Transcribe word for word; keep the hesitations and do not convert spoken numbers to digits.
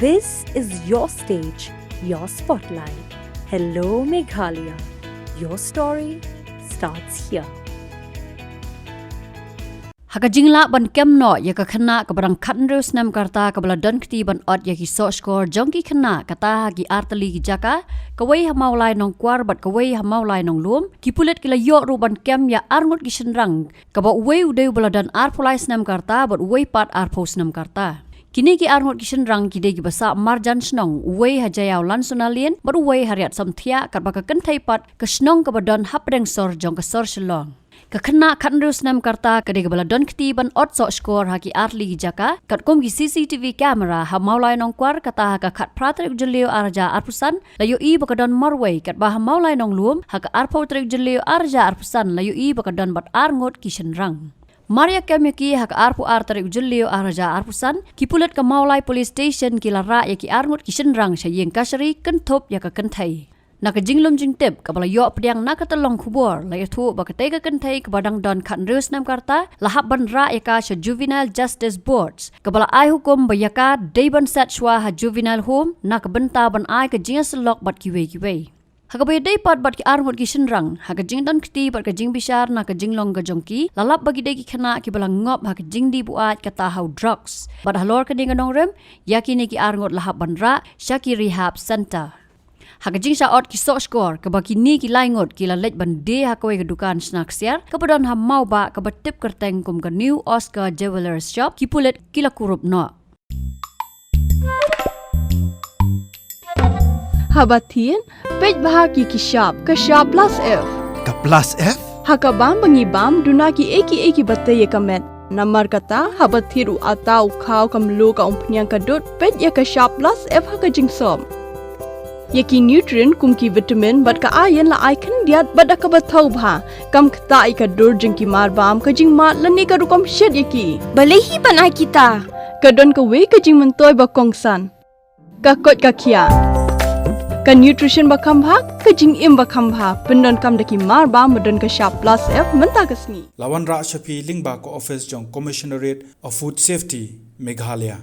This is your stage, your spotlight. Hello, Meghalaya. Your story starts here. Ha ka jinglah ban kem noh ïa ka khynnah kaba dang khathynriew snem ka rta kaba la don kti ban ot ïa ki sohshkor jong ki khynnah kata ha ki artylli ki jaka, kawei ha Mawlai Nongkwar bad kawei ha Mawlai Nonglum, ki pulit ki la ïoh ruh ban kem ïa arngut ki shynrang, kaba uwei u dei uba la don arphew lai snem ka rta bad uwei pat arphew snem ka rta. Kine ki arngut ki shynrang ki dei kiba sah marjan shnong, uwei ha Jaïaw Lansonalane bad uwei ha Riat Samthiah, katba ka kynthei pat ka shnong kaba don hapdeng sor jong ka sor Shillong. Ka khynnah khathynriew snem ka rta ka dei kaba la don kti ban ot sohshkor ha ki artylli ki jaka, katkum ki C C T V camera ha Mawlai Nongkwar kata ha ka khatphra tarik Jylliew arhajar arphew san la ïohi ba ka don marwei, katba ha Mawlai Nonglum ha ka arphew tarik Jylliew arhajar arphew san la ïohi ba ka don bad arngut ki shynrang. Mar ïa kem ïa ki ha ka arphew ar tarik Jylliew arhajar arphew san, ki pulit ka Mawlai Police Station ki la rah ïa ki arngut ki shynrang sha ïing kashari kynthup ïa ka kynthei. Na ka jinglum jingtip kaba la ïoh pdiang na ka tyllong khubor la ïathuh ba katei ka kynthei kaba dang don khathynriew snem ka rta la hap ban rah ïa ka sha Juvenile Justice Boards, kaba la ai hukum ba ïa ka dei ban set shuwa ha Juvenile Home na ka bynta ban ai ka jingïasyllok bad kiwei kiwei. Ha kaba ïadei pat bad ki arngut ki shynrang, ha ka jingdon kti bad ka jingbishar na ka jinglong ka jong ki, la lap ba ki dei ki khynnah kiba la ngop ha ka jingdih buaid kata ha u drugs. Bad halor kane ka nongrim, ïa kine ki arngut la hap ban rah sha ki rehab center. Ha ka jingshah ot ki sohshkor, kaba kine ki lai ngut ki la leit ban die ha kawei ka dukan shna ksiar kaba don ha Mawbah kaba tip kyrteng kum ka New Oscar Jewelers Shop, ki pulit ki la kurup noh. Haba thied, peit bha ïa ki shap, ka shap plus F. Ka plus F? Ha ka bam ba ngi bam, duna kiei kiei kiba tei ïa ka met. Namar kata, haba thied u atta, u khaw, ka mluh, ka umphniang, ka dud, peit ïa ka shap plus F ha ka jingsop. Ïa ki nutrient kum ki vitamin bad ka iron la ai khyndiat bad da kaba thaw bha. Kam ktah ïa ka dur jong ki marbam, ka jingmad lane ka rukom shet ïa ki. Balei hi ban ai kita? Ka don kawei ka jingmyntoi ba kongsan. Ka koit ka khiah. Ka nutrition ba kham bha, ka jingim ba kham bha. Pyndonkam da ki marbam ba don ka shap plus F mynta ka sngi. La wanrah sha phi lyngba ka office jong Commissionerate of Food Safety, Meghalaya.